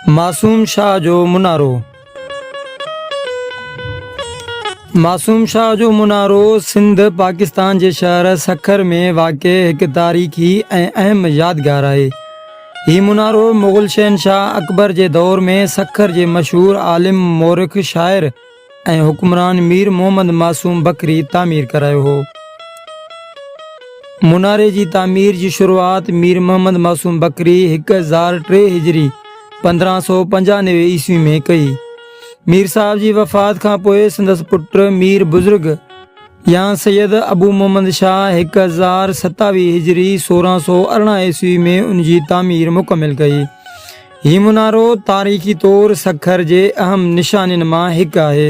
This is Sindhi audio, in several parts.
معصوم شاهه جو منارو، معصوم شاهه جو منارو سنڌ، پاڪستان جي شهر سکر ۾ واقع هڪ تاريخي ۽ اهم يادگار آهي. هي منارو مغل شهنشاهه اڪبر جي دور ۾ سکر جي مشهور عالم، مورخ، شاعر ۽ حڪمران مير محمد معصوم بکري تعمير ڪرايو هو. مناري جي تعمير جي شروعات مير محمد معصوم بکري 1003 هجري، 1595 عيسوي ۾ ڪئي. مير صاحب جي وفات کان پوء سندس پٽ مير بزرگ يا سيد ابو محمد شاهه 1027 هجري، 1618 عيسوي ۾ ان جي تعمير مڪمل ڪئي. هي منارو تاريخي طور سکر جي اهم نشانين مان هڪ آهي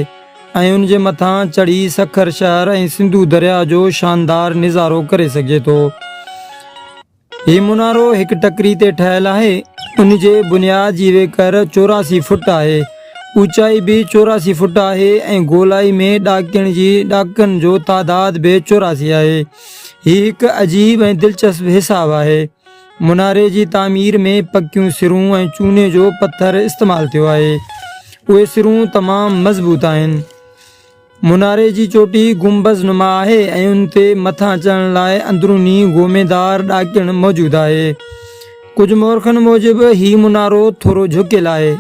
۽ ان جي مٿان چڙهي سکر شهر ۽ سنڌو درياء جو شاندار نظارو ڪري سگهجي ٿو. هي منارو هڪ ٽڪري تي ٺهيل آهي. ان جي بنياد جي ويڪر 84 فٽ آهي. اوچائي به 84 فٽ آهي ۽ گولائي ۾ ڏاڪڻ جي ڏاڪن جو تعداد به 84 آهي. هي هڪ عجيب ۽ دلچسپ حساب آهي. مناري جي تعمير ۾ پڪيون سرون ۽ چوني جو پٿر استعمال ٿيو آهي. اهي سرون تمام مضبوط آهن. مناري جي چوٽي گنبذ نما آهي ۽ ان تي مٿان چڙهڻ لاء اندروني گوميدار ڏاڪڻ موجود آهي. ڪجهه مورخن موجب هي منارو ٿورو جهڪيل آهي.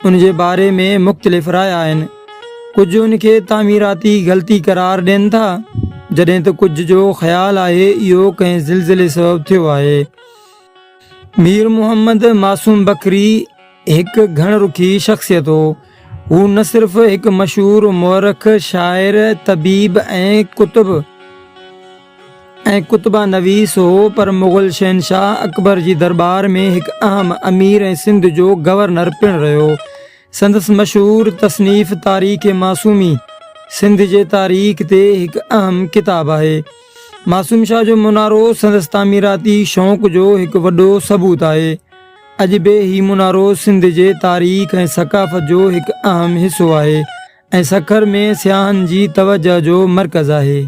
ان جي باري ۾ مختلف رايا آهن. ڪجهه ان کي تعميراتي غلطي قرار ڏين ٿا، جڏهن ته ڪجهه جو خيال آهي اهو ڪنهن زلزلي سبب ٿيو آهي. مير محمد معصوم بکري هڪ گهڻ رخي شخصيت هو. هو نه صرف هڪ مشهور مؤرخ، شاعر، طبيب ۽ ڪتب ۽ ڪتبه نويس هو پر مغل شهنشاهه اڪبر جي درٻار ۾ هڪ اهم امير ۽ سنڌ جو گورنر پڻ رهيو. سندس مشهور تصنيف تاريخ معصومي سنڌ جي تاريخ تي هڪ اهم ڪتاب آهي. معصوم شاهه جو منارو سندس تعميراتي شوق جو هڪ وڏو ثبوت آهي. اڄ به هي منارو سنڌ جي تاريخ ۽ ثقافت جو هڪ اهم حصو آهي ۽ سکر ۾ سياحن جي توجهه جو مرڪز آهي.